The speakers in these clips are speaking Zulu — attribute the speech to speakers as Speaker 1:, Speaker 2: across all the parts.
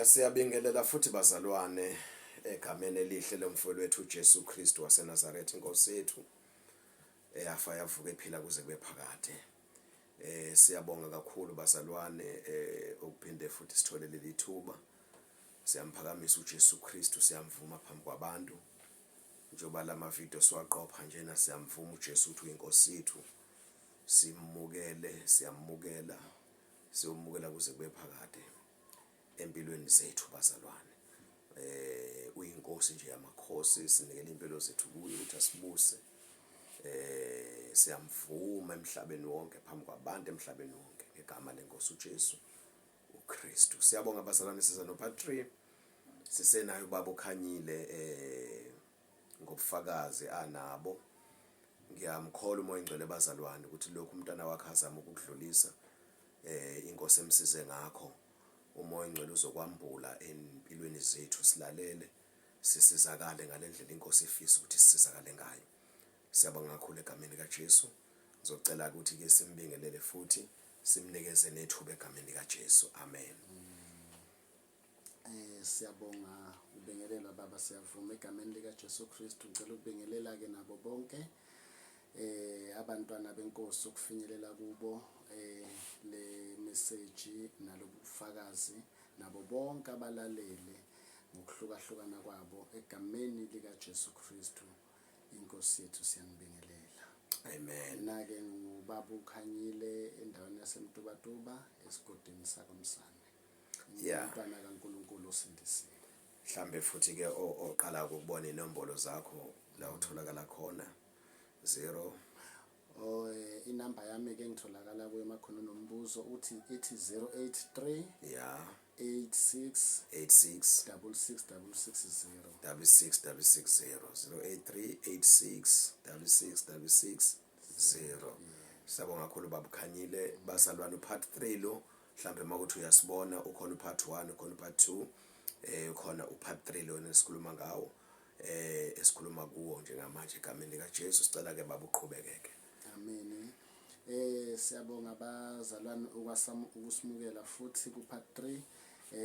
Speaker 1: Siyabingelela futhi bazalwane egameni elihle lomfowethu wethu uJesu Kristu waseNazaretha, inkosi yethu eyafa yavuka ephila kuze kube phakade. Siyabonga kakhulu bazalwane ukuphinde futhi sithole leli thuba. Siyamphakamisa uJesu Kristu, siyamvuma phambi kwabantu. Njengoba lama video siwaqopha njena, siyamvuma uJesu ukuthi uyinkosi yethu. Simukele, siyamukela, siyomukela kuze kube phakade empilweni zethu bazalwane. Uyinkosi nje yamakhosi, sinikela impilo zethu kuye ukuthi asibuse. Siyamvuma emhlabeni wonke, phambi kwabantu emhlabeni wonke, ngegama lenkosi uJesu uKristu. Siyabonga bazalwane, siza no part 3. Sisenayo ubaba uKhanyile ngobufakazi anabo. Ngiyamkholwa uMoya oNgcwele bazalwane ukuthi lokhu umntwana wakhe azama ukukudlulisa, inkosi emsize ngakho, uMoya oNgcwele uzokwambula empilweni zethu, silalele sisizakale ngalendlela inkosi ifisa ukuthi sisizakale ngayo. Siyabonga kakhulu egameni likaJesu. Ngizocela ukuthi ke simbingelele futhi simnikeze nethuba egameni likaJesu. Amen.
Speaker 2: Siyabonga ubingelela baba, siyavuma egameni lika Jesu Kristu. Ngicela ukubingelela ke nabo bonke abantwana benkosi ukufinyelela kubo le message nalobufakazi, nabo bonke abalalele ngokuhlukahlukana kwabo egameni lika Jesu Kristu inkosi yethu, siyanibingelela.
Speaker 1: Amen.
Speaker 2: Mina ke ngubaba uKhanyile endaweni yaseMtubatuba esigodini saKwaMsane. Umntwana kaNkulunkulu osindisiwe.
Speaker 1: Mhlambe futhi ke oqala ukubona inombolo zakho la utholakala khona 0.
Speaker 2: Oh, inamba yami ke ngitholakala kuyo makhona nombuzo uthi ithi 083 86
Speaker 1: 86
Speaker 2: 66 660.
Speaker 1: 66 660, 083 86 66 660. Siyabonga kakhulu baba uKhanyile. Bazalwane, upart 3 lo, mhlambe makuthi uyasibona, ukhona upart 1, ukhona upart 2, ukhona upart 3 lo esikhuluma ngawo, esikhuluma kuwo njengamanje egameni lika Jesu. Sicela ke baba uqhubekeke.
Speaker 2: Amen. Siyabonga bazalwane ukusimukela futhi ku part 3.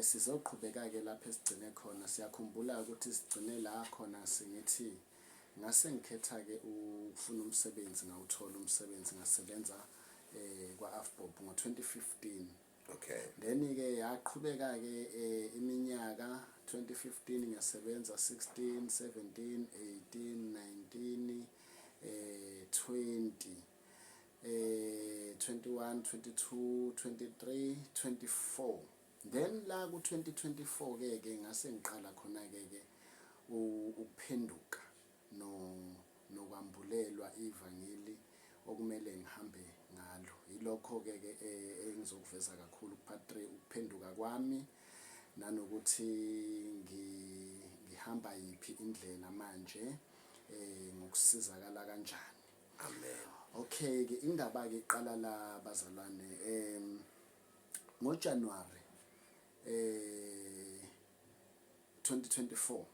Speaker 2: Sizoqhubeka ke lapho esigcine khona. Siyakhumbula ukuthi sigcine la khona singithi ngase ngikhetha ke ukufuna umsebenzi, ngawuthola umsebenzi, ngasebenza kwa AVBOB ngo-2015. Then ke yaqhubeka ke iminyaka 2015 ngiyasebenza, 16, 17, 18, 19, 20, 21, 22, 23, 24. Then la ku 2024 ke ke ngase ngiqala khona ke ke ukuphenduka no nokwambulelwa ivangeli okumele ngihambe ngalo. Yilokho ke ke engizokuveza kakhulu ku part 3, ukuphenduka kwami nanokuthi ngihamba yiphi indlela manje, ngokusizakala kanjani.
Speaker 1: Amen.
Speaker 2: Okay ke indaba ke iqala la bazalwane, ngoJanuary 2024.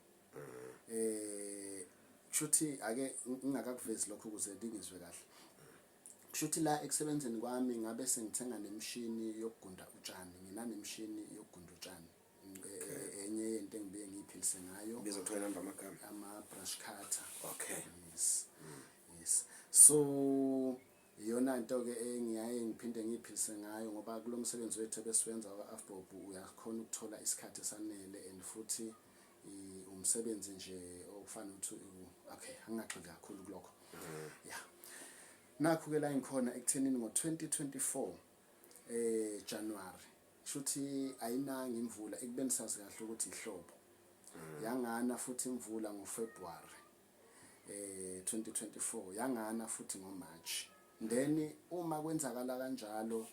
Speaker 2: Kushuthi ake ngingakakuvezi lokho ukuze lingizwe kahle. Kushuthi la ekusebenzeni kwami ngabe sengithenga nemishini yokugunda utshani, nginanemishini yokugunda utshani. Enye yento engibuye ngiyiphilise ngayo.
Speaker 1: Biza kuthiwa inamba amagama.
Speaker 2: Ama brush cutter.
Speaker 1: Yes.
Speaker 2: Yes. So iyona nto ke engiyaye ngiphinde ngiyiphilise ngayo, ngoba kulo msebenzi wethu ebesiwenza wa-AVBOB uyakhona ukuthola isikhathi esanele, and futhi umsebenzi nje okufana ukuthi okay, angingagxili kakhulu kulokho. Yeah. Nakho ke la ngikhona ekuthenini ngo-2024 January, shuthi ayinanga imvula ekubeni sazi kahle ukuthi ihlobo. Yangana futhi imvula ngoFebruary 2024, yangana futhi ngoMarch. Then uma kwenzakala kanjalo,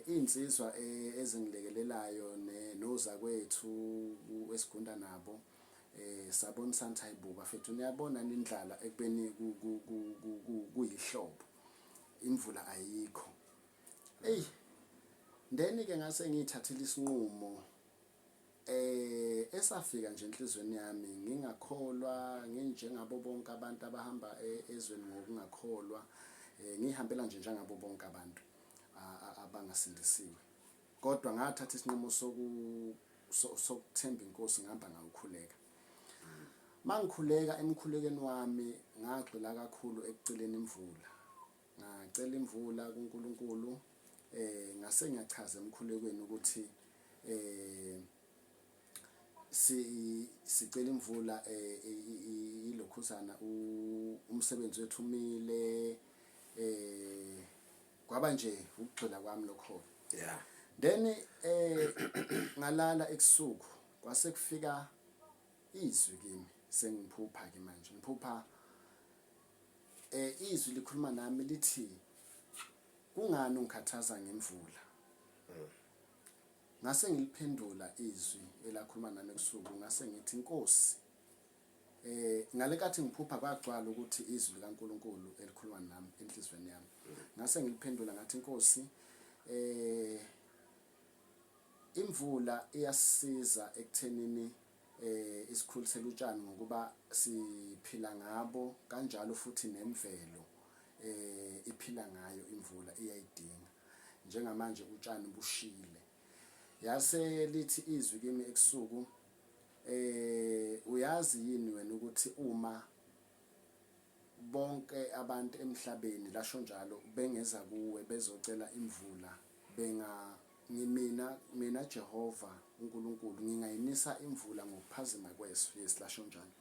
Speaker 2: insizwa ezingilekelelayo noza kwethu esigunda nabo, sabonisana ukuthi hayibo bafethu, niyabona indlala ekubeni kuyihlobo, imvula ayikho. Ey, then ke ngase ngithathile isinqumo esafika nje enhlizweni yami ngingakholwa, nginjengabo bonke abantu abahamba ezweni ngokungakholwa, ngihambela nje njengabo bonke abantu abangasindisiwe. Kodwa ngathatha isinqumo soku sokuthemba inkosi ngihamba ngawukhuleka. Mangikhuleka emkhulekweni wami ngagxila kakhulu ekuceleni imvula. Ngacela imvula kuNkulunkulu eh ngase ngiyachaza emkhulekweni ukuthi eh si sicela imvula eh ilokhuzana umsebenzi wethu umile eh kwaba nje ukugxila kwami lokho
Speaker 1: yeah
Speaker 2: then eh ngalala ebusuku kwase kufika izwi kimi sengiphupha ke manje ngiphupha eh izwi likhuluma nami lithi kungani ungikhathaza ngemvula ngase ngiliphendula izwi elakhuluma nami ebusuku ngase ngithi inkosi Eh ngalenkathi ngiphupha kwagcwala ukuthi izwi likaNkuluNkulu elikhuluma nami enhlizweni yami. Ngase ngiliphendula ngathi Nkosi eh imvula iyasisiza ekuthenini eh isikhulisela utshani ngokuba siphila ngabo kanjalo futhi nemvelo eh iphila ngayo imvula iyayidinga njengamanje utshani bushile yase lithi izwi kimi ekusuku Eh uyazi yini wena ukuthi uma bonke abantu emhlabeni lasho njalo bengeza kuwe bezocela imvula benga ngimina mina Jehova uNkulunkulu ngingayinisa imvula ngokuphazima kweso yes lasho njalo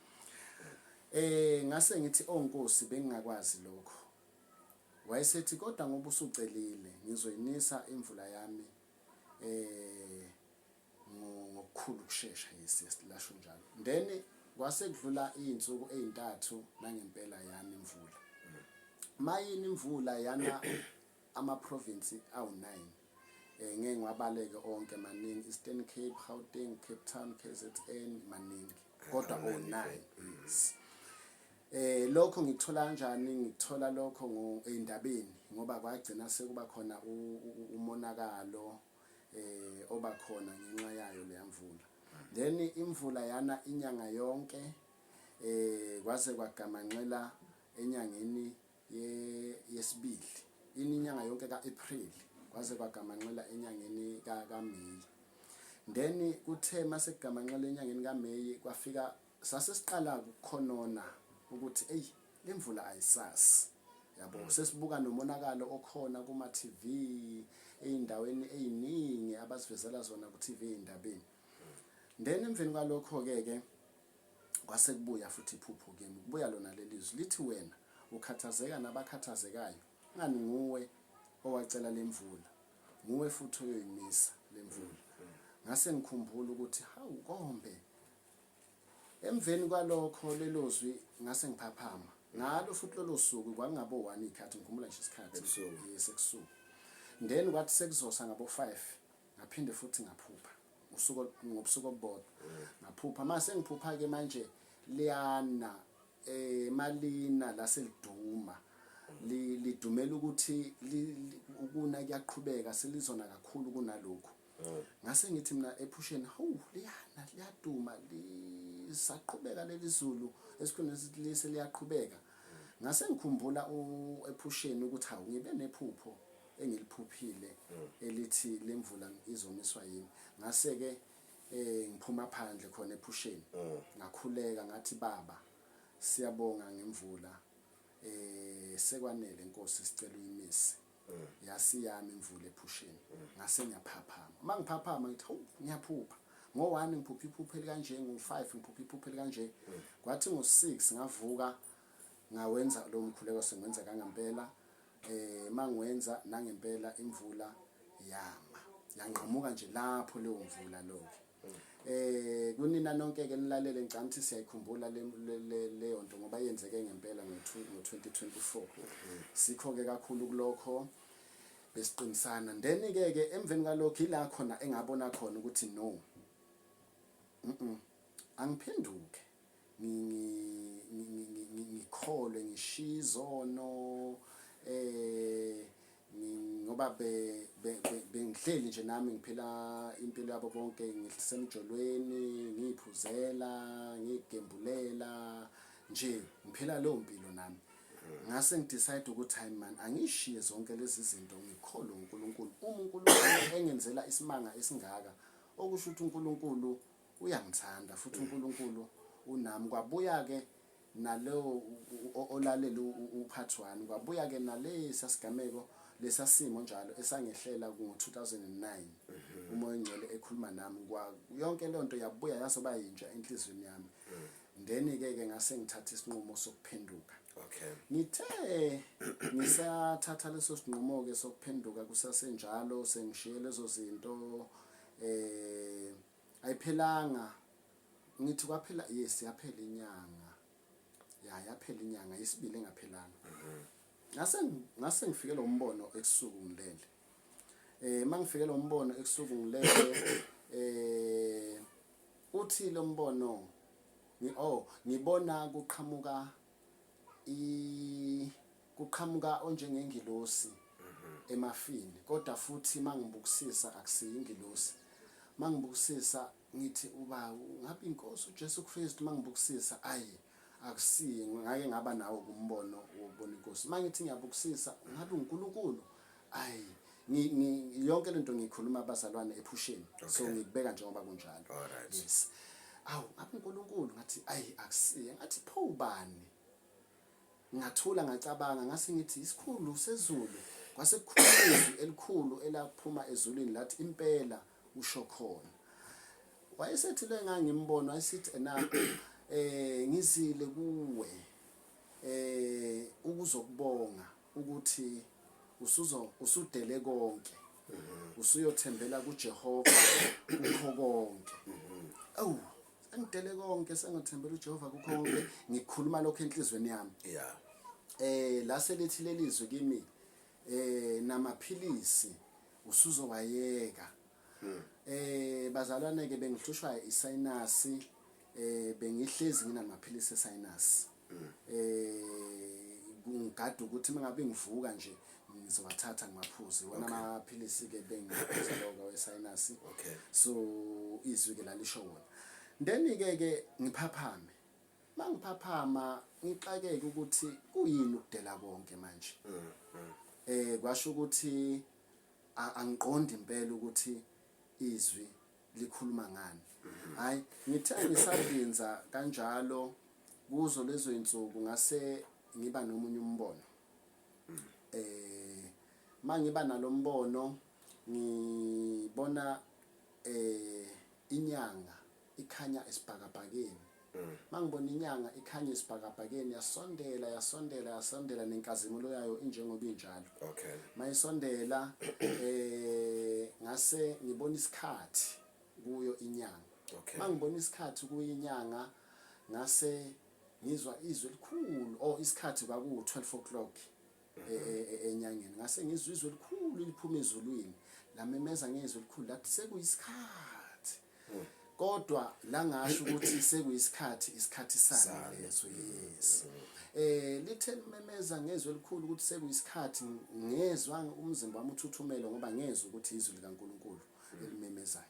Speaker 2: eh ngase ngithi oh Nkosi bengingakwazi lokho wayesethi kodwa ngoba usucelile ngizoyinisa imvula yami eh ngokukhulu ukushesha yes yes lasho njalo then kwase kudlula izinsuku ezintathu nangempela yana imvula mayini imvula yana ama province awu9 eh ngeke ngiwabaleke onke maningi Eastern Cape Gauteng Cape Town KZN maningi kodwa o9 yes Eh lokho ngikuthola kanjani ngikuthola lokho ngo endabeni ngoba kwagcina sekuba khona umonakalo eh oba khona ngenxa yayo leya mvula then imvula yana inyanga yonke eh kwaze kwagamanxela enyangeni yesibili ininyanga yonke kaApril kwaze kwagamanxela enyangeni kaMay then kuthe mase kugamanxela enyangeni kaMay kwafika Sase siqala ukukhonona ukuthi eyi lemvula ayisasi yabo mm. Sesibuka nomonakalo okhona kuma TV ezindaweni eziningi abasivezela zona ku TV ezindabeni mm. Then emveni kwalokho ke ke kwase kubuya futhi iphupho kimi kubuya lona lelizwi lithi wena ukhathazeka nabakhathazekayo ngani nguwe owacela lemvula nguwe futhi oyoyimisa lemvula mm. Ngase ngikhumbula ukuthi hawu kombe Emveni kwalokho lelozwi ngase ngiphaphama. Ngalo futhi lolo suku kwakungabo 1 ikhathi ngikhumbula nje isikhathi.
Speaker 1: Ebusuku.
Speaker 2: Yes ebusuku. Then kwathi sekuzosa ngabo 5 ngaphinde futhi ngaphupha. Usuku ngobusuku obubodwa. Ngaphupha mase ngiphupha ke manje liyana eh malina laseliduma lidumela ukuthi ukuna kuyaqhubeka selizona kakhulu kunalokhu. Ngase ngithi mina ephusheni hawu liyana liyaduma lisaqhubeka leli zulu esikhundleni sithi lise liyaqhubeka ngase ngikhumbula ephusheni ukuthi hawu ngibe nephupho engiliphuphile elithi lemvula izomiswa yimi ngase ke eh ngiphuma phandle khona ephusheni ngakhuleka ngathi baba siyabonga ngemvula eh sekwanele nkosi sicela uyimise yasiyami imvula ephusheni ngase ngiyaphaphama uma ngiphaphama ngithi hawu ngiyaphupha ngo-one ngiphupha iphupho elikanje ngo-five ngiphupha iphupho elikanje kwathi ngo-six ngavuka ngawenza lowo mkhuleko sengiwenza kangempela eh mangiwenza nangempela imvula yama yanqamuka nje lapho leyo mvula lokho Eh kunina nonke ke nilalele ngicabanga ukuthi siyayikhumbula leyo nto ngoba yenzeke ngempela ngo-2024. Sikho ke kakhulu kulokho besiqinisana. Then ke ke emveni kwalokho ila khona engabona khona ukuthi no. Mhm. Angiphenduke. Ngikholwe ngishiye izono eh ngoba bengihleli nje nami ngiphila impilo yabo bonke ngisemjolweni ngiyiphuzela ngiyigembulela nje ngiphila leyo mpilo nami. Ngase ngidecide ukuthi hayi man, angishiye zonke lezi zinto, ngikholwe uNkulunkulu. Uma uNkulunkulu engenzela isimanga esingaka, okusho ukuthi uNkulunkulu uyangithanda futhi uNkulunkulu unami. Kwabuya ke nalowo olalele upart 1, kwabuya ke nalesa sigameko, lesa simo njalo esangehlela ngo-2009, uMoya oNgcwele ekhuluma nami. Kwa yonke leyo nto yabuya yasoba yintsha enhliziyweni yami. Then ke ke ngase ngithatha isinqumo sokuphenduka. Ngithe ngisathatha leso sinqumo ke sokuphenduka, kusasenjalo sengishiye lezo zinto, ayiphelanga, ngithi kwaphela, yes, yaphela inyanga, ya, yaphela inyanga yesibili engaphelanga. Ngase ngifike lo mbono ebusuku ngilele. Mangifike lo mbono ebusuku ngilele, uthi lo mbono, oh, ngibona kuqhamuka onjengengilosi emafini, kodwa futhi mangibukisisa akusiyo ingilosi. Mangibukisisa ngithi uba ngabe inkosi uJesu Kristu, mangibukisisa ayi akusiye. Ngake ngaba nawo kumbono wokubona inkosi. Mangithi ngiyabukisisa ngabe uNkulunkulu, ayi, yonke lento ngikhuluma abazalwane ephusheni, so ngikubeka njengoba kunjalo. Yes, awu, ngabe uNkulunkulu, ngathi ayi akusiye, ngathi pho ubani? Ngathula ngacabanga, ngase ngithi isikhulu sezulu. Kwase kukhuluma izwi elikhulu elaphuma ezulwini lathi, impela usho khona. Wayesethi le ngangimbona, wayesithi ena ngizile kuwe ukuzokubonga ukuthi usuzo usudele konke, usuyothembela kuJehova kukho konke. Awu, sengidele konke, sengothembela uJehova kukho konke. Ngikhuluma lokho enhlizweni yami. La selithi lelizwi kimi, namaphilisi usuzowayeka. Bazalwane ke, bengihlushwa isinus, bengihlezi nginamaphilisi esinus. Ngigada ukuthi mangabe ngivuka nje ngizowathatha ngimaphuze wona amaphilisi ke bengiphuza lokho wesinus. So izwi ke lalisho wona. Then ke ke ngiphaphame. Mangiphaphama ngixakeke ukuthi kuyini ukudela konke manje. Kwasho ukuthi angiqondi impela ukuthi izwi likhuluma ngani. Hayi, ngithe ngisadinza kanjalo kuzo lezo insuku, ngase ngiba nomunye umbono. Mangiba nalombono ngibona inyanga ikhanya esibhakabhakeni. Mangibona inyanga ikhanya esibhakabhakeni, yasondela, yasondela, yasondela nenkazimulo yayo injengoba injalo. Mayisondela, ngase ngibona isikhathi kuyo inyanga. Mangibona isikhathi kuyo inyanga, ngase ngizwa izwi elikhulu. Oh, isikhathi kwaku 12 o'clock enyangeni. Ngase ngizwa izwi elikhulu liphuma ezulwini, lamemeza ngezwi elikhulu lathi sekuyisikhathi. Kodwa la ngasho ukuthi sekuyisikhathi, isikhathi sami leso, yes. Lithe limemeza ngezwi elikhulu ukuthi sekuyisikhathi, ngezwa umzimba wami uthuthumela ngoba ngezwa ukuthi izwi likaNkulunkulu elimemezayo.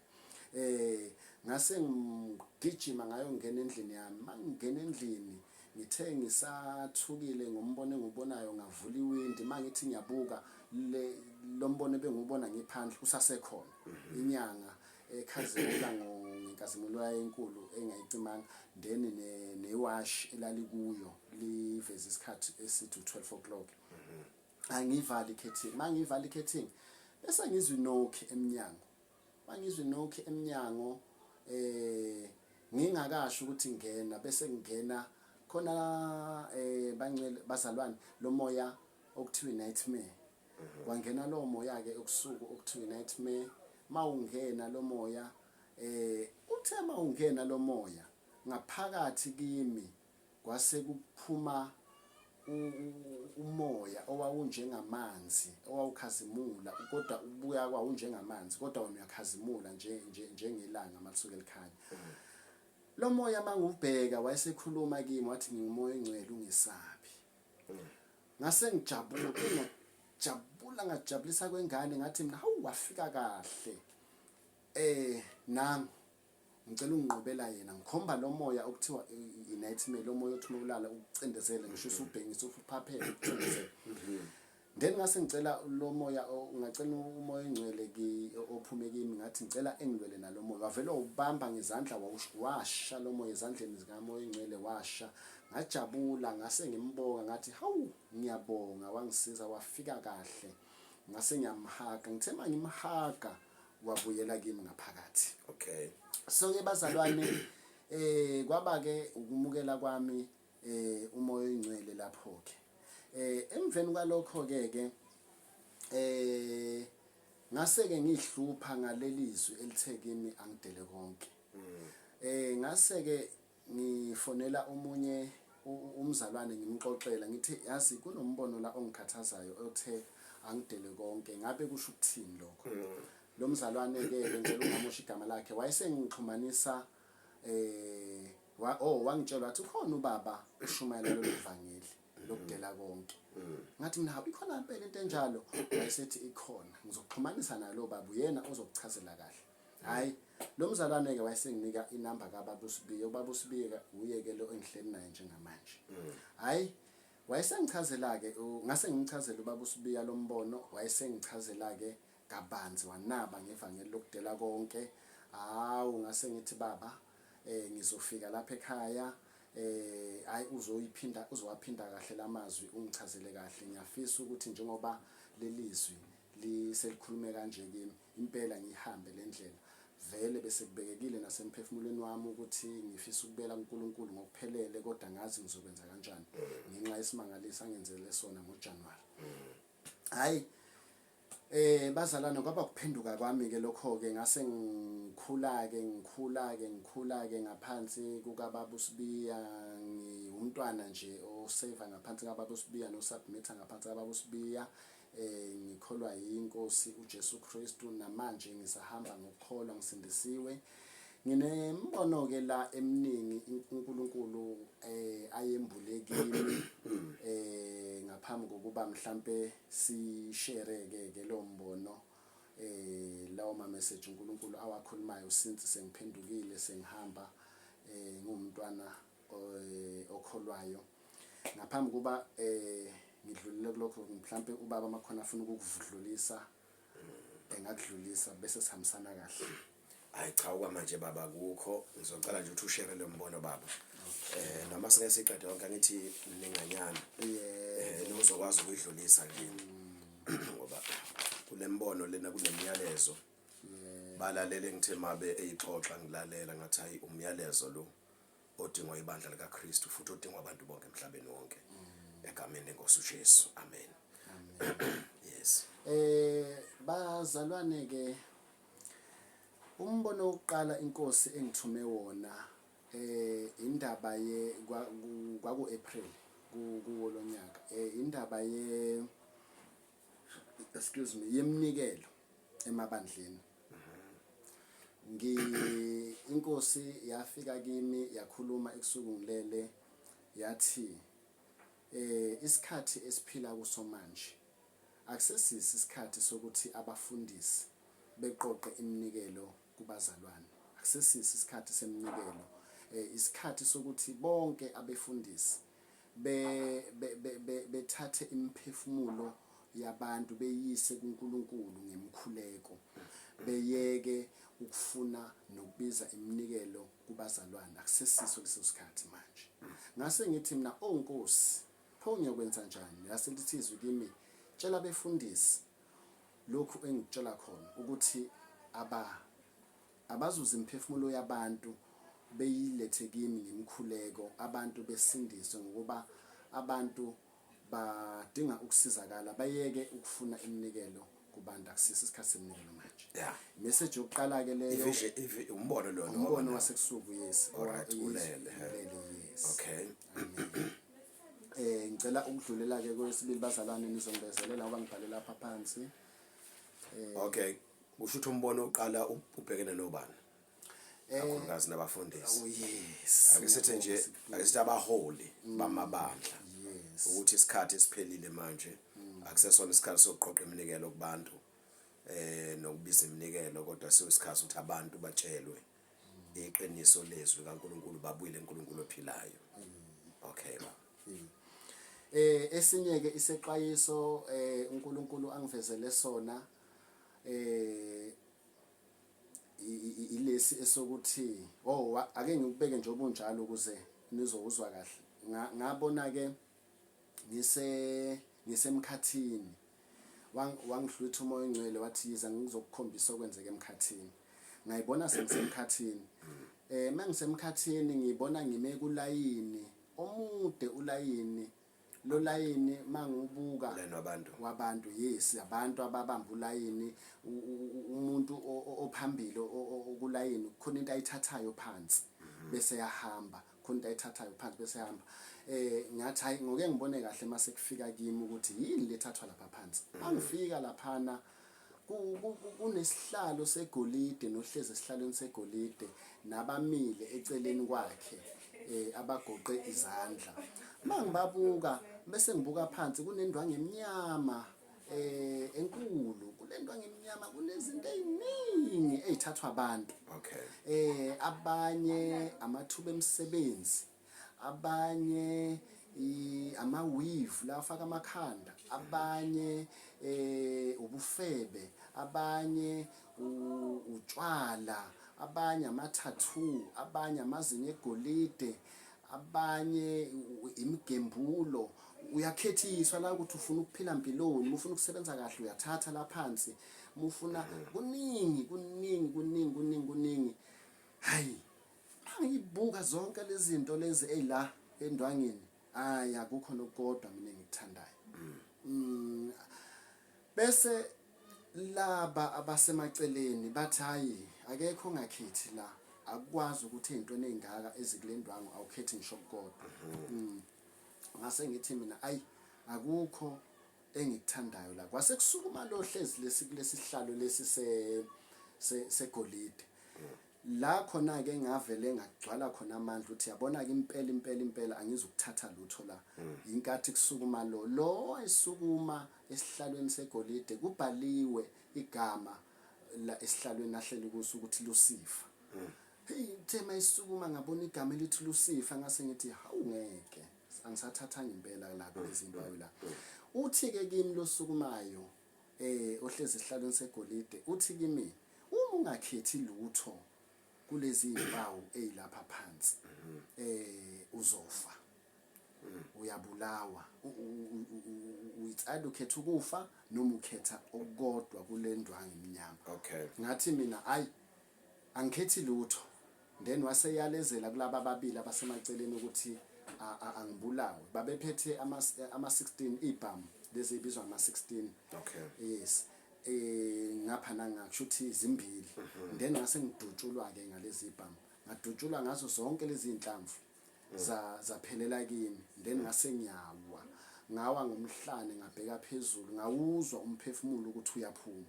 Speaker 2: Ngase ngigijima ngayongena endlini yami. Mangingena endlini, ngithe ngisathukile ngombono engiwubonayo, ngavula iwindi. Mangithi ngiyabuka, le lo mbono bengiwubona ngiphandle usasekhona, inyanga ekhazimula ngenkazimulo yayo enkulu engayicimanga, then newashi elalikuyo liveza isikhathi esithi u-12 o'clock. Angivali ikhethini. Mangivala ikhethini bese ngizwa i-knock emnyango. Mangizwa i-knock emnyango, ngingakasho ukuthi ngena, bese ngena khona, bangcwele bazalwane, lo moya okuthiwa nightmare. Kwangena lo moya ke ebusuku okuthiwa nightmare. Mawungena lo moya, uthe mawungena lo moya ngaphakathi kimi kwase kuphuma umoya owawunjengamanzi owawukhazimula, kodwa ubuya kwawunjengamanzi, kodwa wena uyakhazimula nje njengelanga malisuke likhanya. Lo moya mangubheka wayesekhuluma kimi, wathi ngingumoya ongcwele, ungesabi. Ngase ngijabula, ngajabula, ngajabulisa kwengane, ngathi mina hawu, wafika kahle nangu. Ngicela unginqobela yena ngikhomba lo moya okuthiwa i-nightmare lo moya othi ulala ukucindezele ngisho usubhengisa uphaphele ukucindezele. Then ngase ngicela lo moya ngacela umoya oyingcwele ki ophume kimi ngathi ngicela engilwele nalo moya wavele wawubamba ngezandla washa lo moya ezandleni zikamoya oyingcwele washa ngajabula ngase ngimbonga ngathi hawu ngiyabonga wangisiza wafika kahle ngase ngiyamhaga ngithe mangimhaga wabuyela kimi ngaphakathi.
Speaker 1: Okay.
Speaker 2: So ke bazalwane kwaba ke ukumukela kwami umoya oyingcwele lapho ke. Emveni kwalokho ke ke ngase ke ngihlupha ngalelizwi elithe kimi angidele konke. Ngase ke ngifonela omunye umzalwane ngimxoxela ngithi yazi kunombono la ongikhathazayo othe angidele konke ngabe kusho ukuthini lokho. Lo mzalwane ke bengicela ungamusho igama lakhe wayesengixhumanisa wa oh wangitshela wathi ukhona ubaba ushumayela lolu vangeli lokudela konke. Ngathi mina hawu ikhona impela into enjalo wayesethi ikhona ngizokuxhumanisa nalo baba uyena ozokuchazela kahle. Hayi lo mzalwane ke wayesenginika inamba kababa uSibiya ubaba uSibiya uye ke lo engihleli naye njengamanje. Hayi wayesengichazela ke ngase ngimchazela ubaba uSibiya lo mbono wayesengichazela ke kabanzi wanaba ngevangeli lokudela konke. Hawu ngase ngithi baba ngizofika lapha ekhaya hayi uzoyiphinda uzowaphinda kahle lamazwi ungichazele kahle ngiyafisa ukuthi njengoba lelizwi liselikhulume kanje kimi impela ngihambe lendlela vele bese kubekekile nasemphefumulweni wami ukuthi ngifisa ukubela kuNkulunkulu ngokuphelele kodwa ngazi ngizokwenza kanjani ngenxa yesimangaliso angenzele sona ngoJanuary. Hayi bazalwane kwaba kuphenduka kwami ke lokho ke ngase ngikhula ke ngikhula ke ngikhula ke ngaphansi kukaBaba uSibiya ngiwumntwana nje oseva ngaphansi kaBaba uSibiya nosubmitter ngaphansi kaBaba uSibiya ngikholwa yinkosi uJesu Kristu namanje ngisahamba ngokukholwa ngisindisiwe. Nginembono ke la eminingi uNkulunkulu ayembule kimi ngaphambi kokuba mhlambe sishare ke ke lo mbono lawo ma message uNkulunkulu awakhulumayo since sengiphendukile sengihamba ngumntwana okholwayo. Ngaphambi kuba ngidlulele kulokho mhlambe ubaba makhona afuna ukukudlulisa engakudlulisa bese sihambisana kahle.
Speaker 1: Hayi cha okwamanje baba kukho ngizocela nje ukuthi ushare lo mbono baba. Noma singeke siqede yonke angithi mninganyana. Uzokwazi ukuyidlulisa nje. Ngoba kunembono lena kunemiyalezo. Balalele ngithe mabe eyixoxa ngilalela ngathi hayi umyalezo lo odingwa ibandla likaKristu futhi odingwa abantu bonke emhlabeni wonke. Egameni lenkosi uJesu. Amen.
Speaker 2: Amen.
Speaker 1: Yes.
Speaker 2: Bazalwane ke umbono wokuqala inkosi engithume wona indaba ye kwaku April kuwo lonyaka indaba ye excuse me yeminikelo emabandleni. Ngi inkosi yafika kimi yakhuluma ebusuku ngilele yathi isikhathi esiphila kuso manje akusesisi isikhathi sokuthi abafundisi beqoqe iminikelo kubazalwane. Akusesisi isikhathi seminikelo. Isikhathi sokuthi bonke abefundisi be bethathe imiphefumulo yabantu beyise kuNkulunkulu ngemkhuleko beyeke ukufuna nokubiza iminikelo kubazalwane. Akusesiso leso sikhathi manje. Ngase ngithi mina oh Nkosi pho ngiyokwenza njani? Lase lithi izwi kimi tshela abefundisi lokhu engikutshela khona ukuthi abazuze imiphefumulo yabantu beyilethe kimi ngemikhuleko abantu besindiswe ngokuba abantu badinga ukusizakala bayeke ukufuna iminikelo kubantu. Akusiso isikhathi seminikelo manje. Message yokuqala ke leyo.
Speaker 1: Umbono lona.
Speaker 2: Umbono wasekusuku yes.
Speaker 1: Alright, ulele.
Speaker 2: Ulele yes.
Speaker 1: Okay.
Speaker 2: Ngicela ukudlulela ke kwesibili bazalwane nizongibezelela ngoba ngibhale lapha phansi.
Speaker 1: Okay. Kusho ukuthi umbono uqala ubhekene nobani? Kakhulukazi nabafundisi.
Speaker 2: Oh yes.
Speaker 1: Ake sithi nje ake sithi abaholi bamabandla.
Speaker 2: Yes.
Speaker 1: Ukuthi isikhathi esiphelile manje akusesona isikhathi sokuqoqa iminikelo kubantu nokubiza iminikelo kodwa sekuyisikhathi ukuthi abantu batshelwe. Iqiniso lezwi kaNkulunkulu babuyile uNkulunkulu ophilayo. Okay baba.
Speaker 2: Esinye ke isexwayiso uNkulunkulu angivezele sona ilesi esokuthi, oh, ake ngikubeke nje obunjalo ukuze nizowuzwa kahle. Ngabona ke ngisemkhathini, wangihlwitha uMoya oNgcwele, wathi, "Yiza ngizokukhombisa okwenzeka emkhathini." Ngayibona sengisemkhathini. Mangisemkhathini ngibona ngime kulayini omude, ulayini lo layini mangiwubuka
Speaker 1: Ulayini wabantu.
Speaker 2: Wabantu, yes, abantu ababamba ulayini. Umuntu ophambili kulayini khona into ayithathayo phansi bese yahamba, khona into ayithathayo phansi bese yahamba. Ngathi, hayi, ngoke ngibone kahle mase kufika kimi ukuthi yini lethathwa lapha phansi. Mangifika laphana kunesihlalo segolide, nohlezi esihlalweni segolide, nabamile eceleni kwakhe abagoqe izandla. Mangibabuka bese ngibuka phansi, kunendwangu emnyama enkulu. Kule ndwangu emnyama kunezinto eziningi ezithathwa abantu. Abanye amathuba emisebenzi, abanye ama-weave la afaka amakhanda, abanye ubufebe, abanye utshwala, abanye ama-tattoo, abanye amazinyo egolide, abanye imigembulo. Uyakhethiswa la ukuthi ufuna ukuphila mpiloni. Uma ufuna ukusebenza kahle, uyathatha la phansi. Uma ufuna, kuningi, kuningi, kuningi, kuningi, kuningi. Hayi, angiyibuka zonke lezi zinto lezi eyila endwangini, hayi, akukho nokodwa mina engikuthandayo. Bese laba abasemaceleni bathi, "Hayi, akekho ongakhethi la, akukwazi ukuthi ey'ntweni ey'ngaka ezikule ndwangu awukhethi ngisho okukodwa." Ngase ngithi mina, ayi, akukho engikuthandayo la. Kwase kusukuma lo hlezi lesi kulesi sihlalo lesi se segolide la khona ke, ngavele ngagcwala khona amandla ukuthi, yabona ke, impela, impela, impela angizukuthatha lutho la. Inkathi kusukuma lo esukuma esihlalweni segolide, kubhaliwe igama la esihlalweni ahleli kuso ukuthi Lucifer. Hey, uthe mayisukuma ngabona igama elithi Lucifer, ngase ngithi, hawu, ngeke, angisathathanga impela la kulezi zinto la. Uthi ke kimi losukumayo ohlezi esihlalweni segolide, uthi kimi, "Uma ungakhethi lutho kulezi zimpawu ezilapha phansi, uzofa, uyabulawa. Uyitsala, ukhetha ukufa noma ukhetha okukodwa kule ndwangu emnyama." Ngathi mina, ayi, angikhethi lutho. Then waseyalezela kulaba ababili abasemaceleni ukuthi angibulawe. Babephethe ama 16 ibhamu lezi ezibizwa ngama 16. Yes, ngapha nanga, kusho ukuthi zimbili. Then ngase ngidutshulwa ke ngalezi ibhamu, ngadutshulwa ngazo zonke lezi inhlamvu, zaphelela kimi. Then ngase ngiyawa, ngawa ngomhlane, ngabheka phezulu, ngawuzwa umphefumulo ukuthi uyaphuma.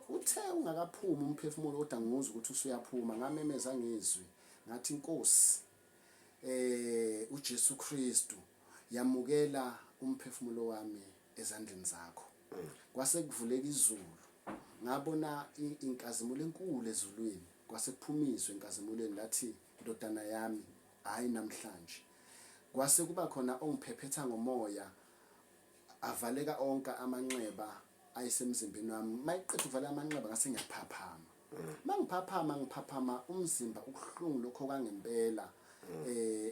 Speaker 2: Uthe ungakaphumi umphefumulo, kodwa ngizwa ukuthi usuyaphuma, ngamemeza ngezwi ngathi, "Inkosi uJesu Kristu, yamukela umphefumulo wami ezandleni zakho." Kwase kuvuleka izulu, ngabona inkazimulo enkulu ezulwini. Kwase kuphuma izwi enkazimulweni lathi, "Ndodana yami, hayi namhlanje." Kwase kuba khona ongiphephetha ngomoya, avaleka onke amanxeba ayisemzimbeni wami. Mayiqeda ukuvala amanxeba, ngase ngiyaphaphama. Mangiphaphama, ngiphaphama umzimba ubuhlungu lokho kwangempela,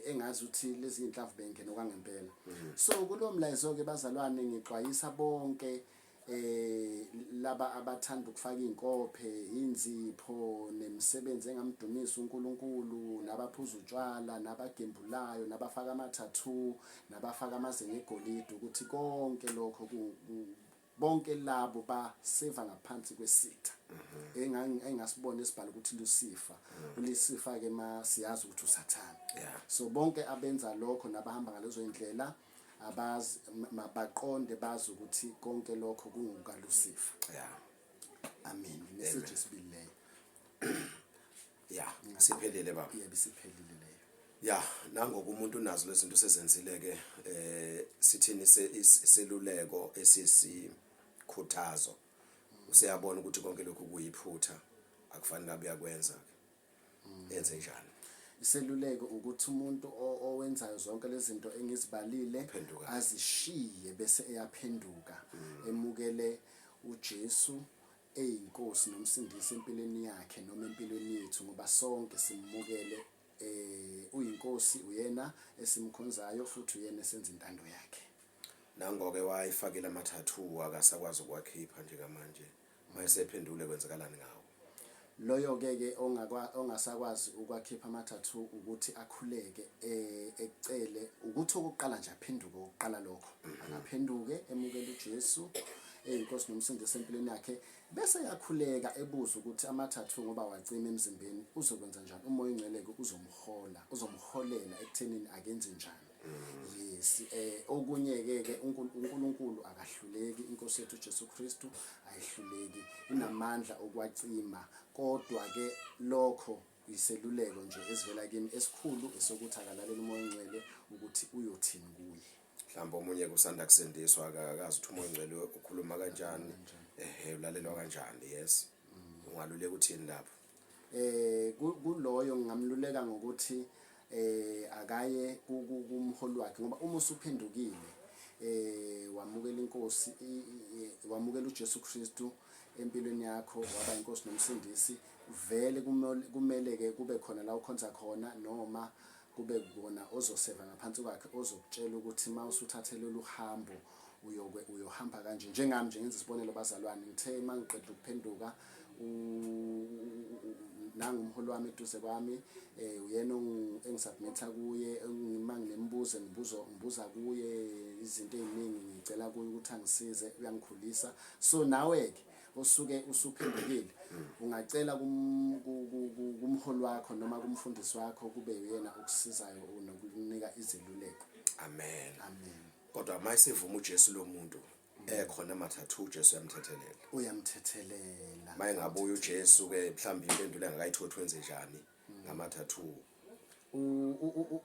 Speaker 2: engazi ukuthi lezi inhlamvu bengena kwangempela. So kulo mlayezo ke, bazalwane, ngixwayisa bonke laba abathanda ukufaka izinkophe, inzipho nemisebenzi engamdumisa uNkulunkulu, nabaphuza utshwala, nabagembulayo, nabafaka ama tattoo, nabafaka amazinyo egolide, ukuthi konke lokho bonke labo baseva ngaphansi kwesitha engasibona esibhala ukuthi Lucifer. uLucifer ke ma siyazi ukuthi uSathane. So bonke abenza lokho nabahamba ngalezo indlela, abazi, mabaqonde bazi ukuthi konke lokho kunguka Lucifer. Amen. Message esibili leyo.
Speaker 1: Yeah, siphelile, baba.
Speaker 2: Yebo, isiphelile leyo.
Speaker 1: Ya, nangoku umuntu unazo lezi zinto sezenzile ke, sithini iseluleko esisikhuthazo? Useyabona ukuthi konke lokhu kuyiphutha, akufanele abe uyakwenza ke. Enze njani?
Speaker 2: Iseluleko ukuthi umuntu owenzayo zonke lezi zinto engizibalile
Speaker 1: Phenduka.
Speaker 2: azishiye bese eyaphenduka, emukele uJesu eyinkosi nomsindisi empilweni yakhe noma empilweni yethu, ngoba sonke simukele uyinkosi, uyena esimkhonzayo futhi uyena esenza intando yakhe.
Speaker 1: Nangoke wayifakile ama-tattoo, akasakwazi ukuwakhipha njengamanje. Mayesephendule, kwenzakalani ngawo?
Speaker 2: Loyo ke ke ongasakwazi ukwakhipha ama-tattoo, ukuthi akhuleke, ecele ukuthi okokuqala nje aphenduke. Okokuqala lokho, akaphenduke, emukele uJesu eyinkosi nomsindisi empilweni yakhe, bese yakhuleka ebuza ukuthi ama-tattoo, ngoba wacima emzimbeni, uzokwenza njani. Umoya ongcwele-ke uzomhola, uzomholela ekuthenini akenze njani. Yes, okunye-ke ke uNkulunkulu akahluleki, inkosi yethu uJesu Kristu ayihluleki, inamandla okwacima. Kodwa ke lokho iseluleko nje esivela kimi esikhulu esokuthi akalalela umoya ongcwele ukuthi uyothini kuye.
Speaker 1: Mhlawumbe omunye kusanda kusindiswa, akakazi ukuthi umoya ongcwele ukhuluma kanjani, ehe, ulalelwa kanjani. Yes, ungaluleka uthini lapho?
Speaker 2: Kuloyo ngingamluleka ngokuthi akaye kumholi wakhe, ngoba uma usuphendukile, wamukela inkosi, wamukela uJesu Kristu empilweni yakho, waba inkosi nomsindisi, vele kumele ke kube khona la ukhonza khona, noma kube kona ozoseva ngaphansi kwakhe, ozokutshela ukuthi uma usuthathe lolu hambo uyokwe uyohamba kanje. Njengami nje, ngenza isibonelo bazalwane, ngithe uma ngiqeda ukuphenduka, nangu umholi wami eduze kwami, uyena engisubmitha kuye uma nginemibuzo, ngibuza kuye izinto ey'ningi, ngicela kuye ukuthi angisize, uyangikhulisa. So nawe-ke osuke usuphendukile ungacela kumholi wakho noma kumfundisi wakho, kube uyena okusizayo nokunika izeluleko.
Speaker 1: Amen.
Speaker 2: Amen.
Speaker 1: Kodwa uma esevuma uJesu lo muntu, ekhona ama-tattoo, uJesu uyamthethelela?
Speaker 2: Uyamthethelela.
Speaker 1: Uma engabuya uJesu ke, mhlawumbe impendulo engakayithothi, wenze njani ngama-tattoo? uJesu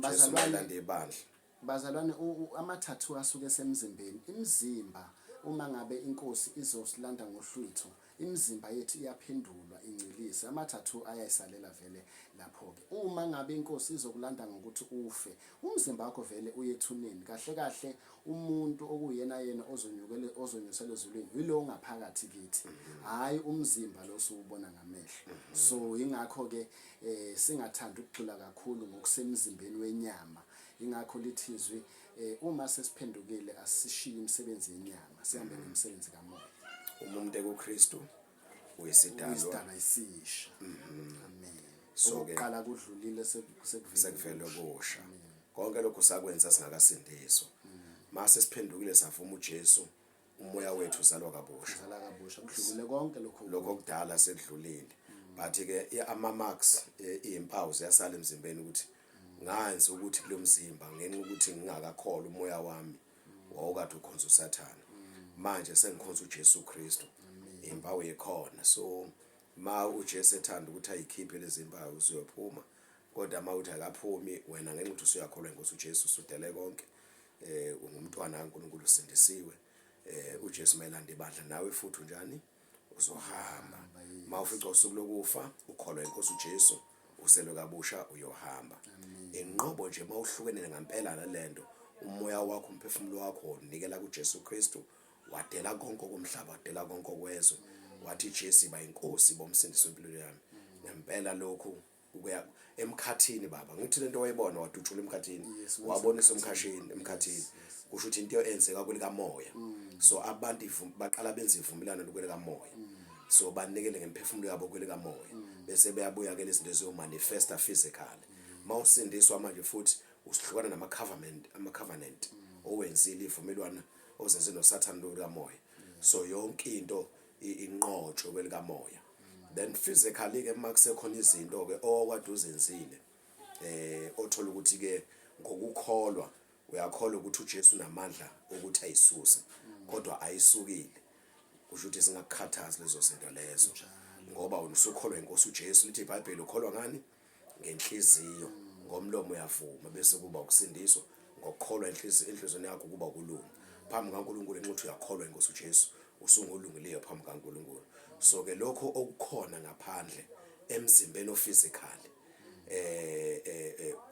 Speaker 2: Bazalwane,
Speaker 1: mayelanda ibandla.
Speaker 2: Bazalwane, ama-tattoo asuke esemzimbeni. Imizimba, uma ngabe inkosi izosilanda ngohlwitho, imizimba yethu iyaphendulwa ingcilise, ama-tattoo ayayisalela vele lapho-ke. Uma ngabe inkosi izokulanda ngokuthi ufe, umzimba wakho vele uye ethuneni. Kahle kahle umuntu okuyena yena ozonyukele, ozonyuselwa ezulwini, yilo ongaphakathi kithi, hhayi umzimba lo osuwubona ngamehlo. So ingakho-ke singathandi ukugxila kakhulu ngokusemzimbeni wenyama. Ingakho lithi izwi, uma sesiphendukile asishiye imisebenzi yenyama, sihambe ngemisebenzi kamoya.
Speaker 1: Uma umuntu ekuKristu uyisidalwa
Speaker 2: Isidalwa esisha. Amen.
Speaker 1: So-ke-
Speaker 2: Okokuqala kudlulile, sekuvele
Speaker 1: Sekuvele okusha. Konke lokhu sakwenza singakasindiswa. Mase siphendukile, savuma uJesu, umoya wethu uzalwa kabusha.
Speaker 2: Uzala kabusha, kudlulile konke lokho.
Speaker 1: Lokho okudala sekudlulile, but ke ama-marks, iy'mpawu ziyasala emzimbeni, ukuthi nganzi ukuthi kulo mzimba, ngenxa ukuthi ngingakakholwa, umoya wami wawukade ukhonza uSathane, manje sengikhonza uJesu Kristu, impawu ikhona. So ma uJesu ethanda ukuthi ayikhiphe lezi mpawu, ziyophuma, kodwa ma uthi akaphumi, wena ngenxa ukuthi usuyakholwa inkosi uJesu, usudele konke, ungumntwana kaNkulunkulu, usindisiwe, uJesu mayelanda ibandla, nawe futhi unjani? Uzohamba. Mawufica usuku lokufa ukholwa inkosi uJesu, uselwe kabusha, uyohamba. Inqobo nje mawuhlukene ngempela nalento, umoya wakho, umphefumulo wakho unikela kuJesu Kristu, wadela konke komhlaba, wadela konke okwezwe, wathi, "Jesu, iba inkosi, bomsindisi wempilo yami ngempela." Lokhu ukuya emkhathini, baba, ngithi lento wayibona, wadutshula emkhathini. Wabonisa emkhathini, kusho ukuthi into eyenzeka kwelikamoya. So abantu baqala benza ivumelano kwelikamoya, so banikele ngemphefumulo yabo kwelikamoya, bese beyabuya ke lezi zinto eziyomanifesta physically. Mawusindiswa manje futhi usihlukana nama-covenant, ama-covenant owenzile, ivumelwano ozenze noSathane kwelikamoya. So yonke into inqotshwe kwelikamoya. Then physically ke, uma kusekhona izinto ke owakade uzenzile, othola ukuthi ke ngokukholwa uyakholwa ukuthi uJesu unamandla ukuthi ayisuse, kodwa ayisukile, kusho ukuthi singakukhathazi lezo zinto lezo, ngoba wena usukholwa inkosi uJesu. Lithi iBhayibheli, ukholwa ngani? Ngenhliziyo, ngomlomo uyavuma, bese kuba ukusindiswa. Ngokukholwa enhliziyweni yakho kuba ukulunga phambi kaNkulunkulu. Enxa uthi uyakholwa inkosi uJesu, usungolungileyo phambi kaNkulunkulu. So ke lokho okukhona ngaphandle Emzimbeni o-physical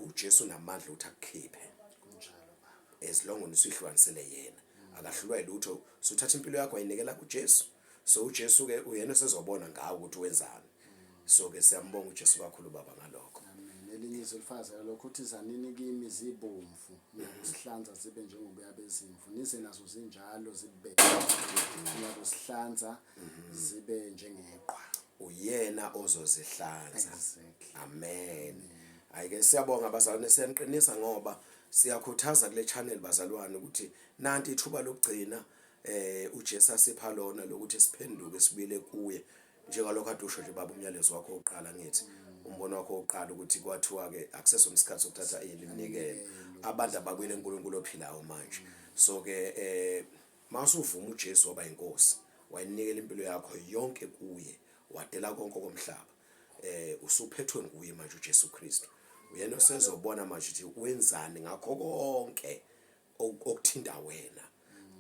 Speaker 1: uJesu unamandla ukuthi akukhiphe.
Speaker 2: Kunjalo baba.
Speaker 1: As long usuyihlukanisele yena, akahlulwa yilutho. Suthatha impilo yakho wayinikela kuJesu, so uJesu ke uyena osezobona ngawe ukuthi wenzani. So ke siyambonga uJesu kakhulu baba ngalokho.
Speaker 2: Amen. Elinye izwi lifakazela lokho, uthi zanini kimi zibomvu, ngiyakuzihlanza zibe njengoboya bezimvu, nize nazo zinjalo zibe, ngiyakuzihlanza zibe njengeqhwa.
Speaker 1: Uyena ozozihlanza.
Speaker 2: Exactly.
Speaker 1: Amen. Ayike siyabonga bazalwane, siyaniqinisa ngoba siyakhuthaza kule channel bazalwane ukuthi nanti ithuba lokugcina uJesu asipha lona lokuthi siphenduke sibuyele kuye, njengalokho ade usho nje baba umyalezo wakho wokuqala, ngithi umbono wakho wokuqala ukuthi kwathiwa ke akusesona isikhathi sokuthatha iminikelo, abantu ababuyele kuNkulunkulu ophilayo manje. So ke mawusuvuma uJesu waba inkosi, wayinikela impilo yakho yonke kuye, wadela konke komhlaba, usuphethwe nguye manje uJesu Kristu. Uyena osezobona manje ukuthi wenzani ngakho konke okuthinta wena.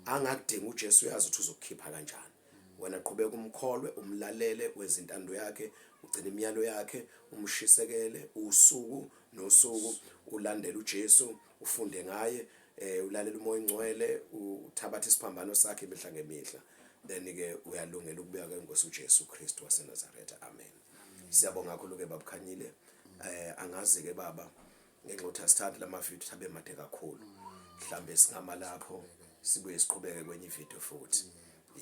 Speaker 1: Angakudinga uJesu, uyazi ukuthi uzokukhipha kanjani. Wena qhubeka umkholwe, umlalele, wenze intando yakhe, ugcine imiyalo yakhe, umshisekele usuku nosuku, ulandele uJesu, ufunde ngaye, ulalele uMoya oNgcwele, uthabathe isiphambano sakhe imihla ngemihla. Then ke uyalungela ukubuya kwenkosi uJesu Kristu waseNazaretha. Amen. Siyabonga kakhulu ke babukhanyile. Angazi ke baba, ngenxa yokuthi asithathi lama video abe made kakhulu, mhlambe singama lapho sibuye siqhubeke kwenye ivideo futhi.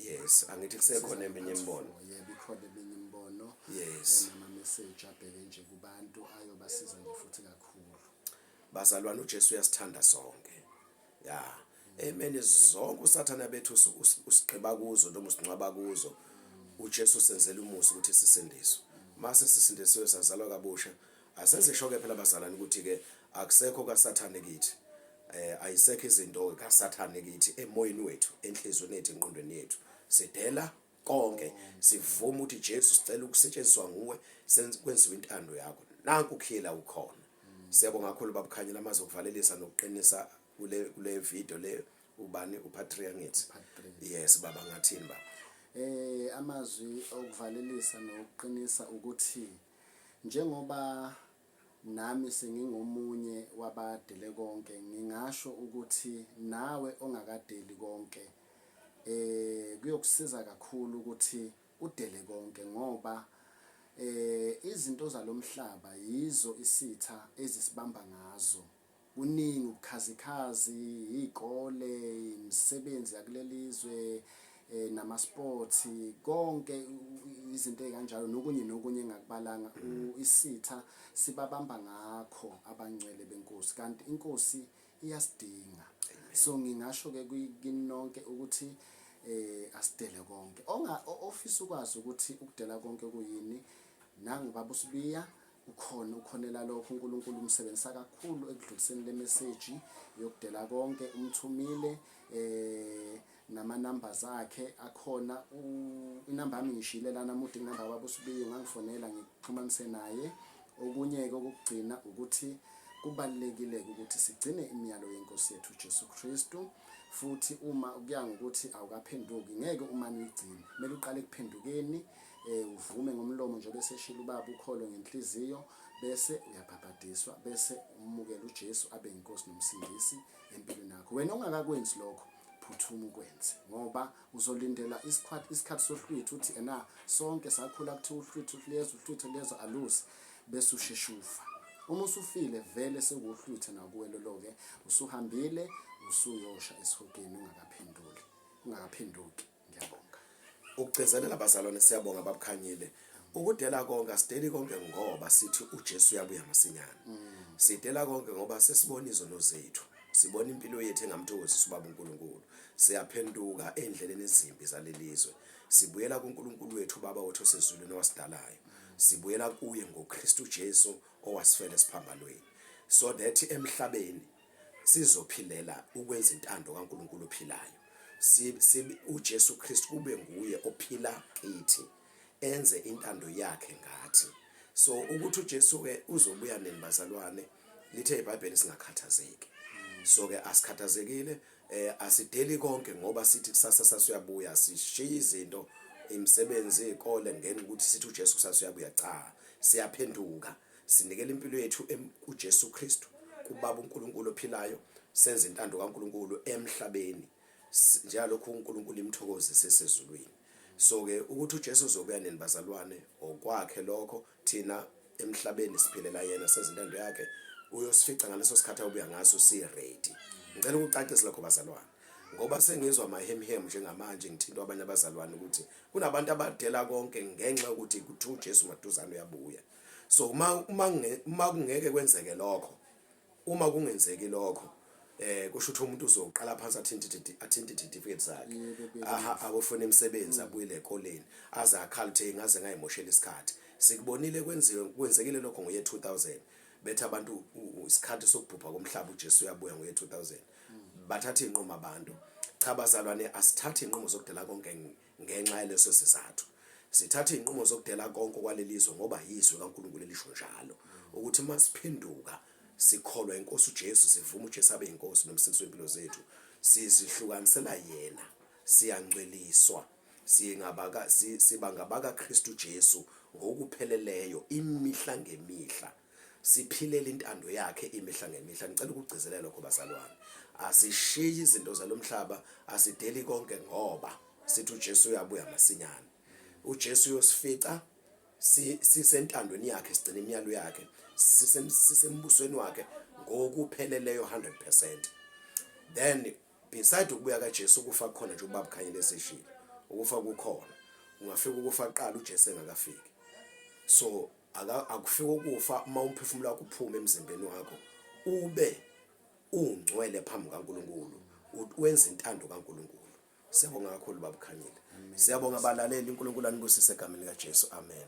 Speaker 1: Yes, angithi kusekhona eminye imibono.
Speaker 2: Yebo, ikhona eminye imibono. Nama message abheke nje kubantu ayobasiza nje futhi kakhulu.
Speaker 1: Bazalwane, uJesu uyasithanda sonke. Ya, amen. Zonke usathana bethu usigqiba kuzo noma usingcwaba kuzo, uJesu usenzela umusa ukuthi sisindiswe. Mase sisindisiwe sazalwa kabusha, asenze shoke phela bazalwane ukuthi ke akusekho kaSathane kithi. Ayisekho izinto kaSathane kithi emoyeni wethu, enhliziyweni yethu, engqondweni yethu. Sidela konke, sivuma ukuthi Jesu sicela ukusetshenziswa nguwe, kwenziwe intando yakho. Nanku ukhila ukhona. Siyabonga kakhulu babukhanyela amazwi okuvalelisa nokuqinisa kule video le. Ubani uPatria ngithi? Yes baba, ngathini baba?
Speaker 2: Amazwi okuvalelisa nokuqinisa ukuthi njengoba nami sengingomunye wabadele konke, ngingasho ukuthi nawe ongakadeli konke kuyokusiza kakhulu ukuthi udele konke, ngoba izinto zalomhlaba yizo isitha ezisibamba ngazo. Kuningi ubukhazikhazi, izikole, imisebenzi yakulelizwe, nama sports, konke izinto ezikanjalo nokunye nokunye engakubalanga, isitha sibabamba ngakho abangcwele benkosi, kanti inkosi iyasidinga. So ngingasho ke kini nonke ukuthi asidele konke. Onga ofisa ukwazi ukuthi ukudela konke kuyini, nangu baba uSibiya ukhona, ukhonela lokho. uNkulunkulu umsebenzisa kakhulu ekudluliseni le message yokudela konke, umthumile nama numbers akhe akhona. Inamba yami ngishile lana, mude inamba baba uSibiya, ungangifonela ngikuxhumanise naye. Okunye ke okugcina ukuthi kubalulekile ukuthi sigcine imiyalo yenkosi yethu uJesu Kristu, futhi uma kuya ngokuthi awukaphenduki ngeke umane uyigcine, kumele uqale ekuphendukeni, uvume ngomlomo njengoba eseshilo ubaba, ukholo ngenhliziyo, bese uyabhabhadiswa, bese umukela uJesu abe inkosi nomsindisi empilweni yakho. Wena ongakakwenzi lokho, phuthuma ukwenze, ngoba uzolindela isikhathi sohlwitho, uthi ena sonke sakhula kuthiwa uhlwitho liyeza, uhlwitho liyeza, aluzi, bese usheshe ufa. Uma usufile vele sekuwuhlwitho nakuwe lolo-ke, usuhambile usuyosha esihogeni ungakaphenduli, ungakaphenduki. Ngiyabonga.
Speaker 1: Ukugcizelela bazalwane, siyabonga babukhanyile. Ukudela konke, asideli konke ngoba sithi uJesu uyabuya masinyane. Sidela konke ngoba sesibona izono zethu, sibona impilo yethu engamthokozisi ubaba uNkulunkulu. Siyaphenduka endleleni ezimbi zalelizwe, sibuyela kuNkulunkulu wethu, ubaba wethu osezulwini owasidalayo. Sibuyela kuye ngoKristu Jesu owasifela esiphambanweni, so that emhlabeni sizophilela ukwenza intando kaNkulunkulu ophilayo. uJesu Kristu kube nguye ophila kithi, enze intando yakhe ngathi. So ukuthi uJesu ke uzobuya nini bazalwane, lithe iBhayibheli singakhathazeki. So ke asikhathazekile, asideli konke ngoba sithi kusasa sasuyabuya, sishiya izinto, imisebenzi, izikole, ngenxa ukuthi sithi uJesu kusasa uyabuya. Cha, Siyaphenduka, sinikela impilo yethu kuJesu Kristu, kuBaba uNkulunkulu ophilayo, senze intando kaNkulunkulu emhlabeni njengalokhu uNkulunkulu imthokozise esezulwini. So ke ukuthi uJesu uzobuya nini bazalwane okwakhe lokho, thina emhlabeni siphilela yena, senze intando yakhe, uyosifica ngaleso sikhathi ayobuya ngaso si-ready. Ngicela ukucacisa lokho bazalwane, ngoba sengizwa amahemhem njengamanje ngithintwa abanye abazalwane ukuthi kunabantu abadela konke ngenxa yokuthi kuthiwa uJesu maduzane uyabuya. So uma kungeke kwenzeke lokho, uma kungenzeki lokho, kusho ukuthi umuntu uzoqala phansi athinte certificate zakhe, aha, akufuna imisebenzi, abuyele ekoleni, aze akhala ukuthi ngaze ngayimoshela isikhathi. Sikubonile kwenziwe, kwenzekile lokho ngo-year 2000, bethi abantu isikhathi sokubhubha komhlaba, uJesu uyabuya ngo-year 2000, bathatha iy'nqumo abantu. Cha bazalwane, asithathe iy'nqumo zokudela konke ngenxa yaleso sizathu. Sithatha iy'nqumo zokudela konke kwalelizwe ngoba yizwi kaNkulunkulu elisho njalo ukuthi uma siphenduka sikholwa inkosi uJesu, sivuma uJesu abe inkosi nomsindisi wempilo zethu, sizihlukanisela yena, siyangcweliswa, singabaka siba ngabaka Kristu Jesu ngokupheleleyo imihla ngemihla, siphilela intando yakhe imihla ngemihla. Ngicela ukugcizelela lokho bazalwane, asishiyi izinto zalomhlaba, asideli konke ngoba sithi uJesu uyabuya masinyane. uJesu uyosifica sisentandweni yakhe, sigcina imiyalo yakhe, sisembusweni wakhe ngokupheleleyo 100%. Then beside ukubuya kaJesu, ukufa kukhona nje, ubaba Khanyile eseshilo, ukufa kukhona, ungafika ukufa kuqala uJesu engakafiki. So akufika ukufa uma umphefumulo wakho uphuma emzimbeni wakho, ube ungcwele phambi kaNkulunkulu, wenza intando kaNkulunkulu. Siyabonga kakhulu baba Khanyile, siyabonga abalaleli, uNkulunkulu anibusise egameni likaJesu, amen.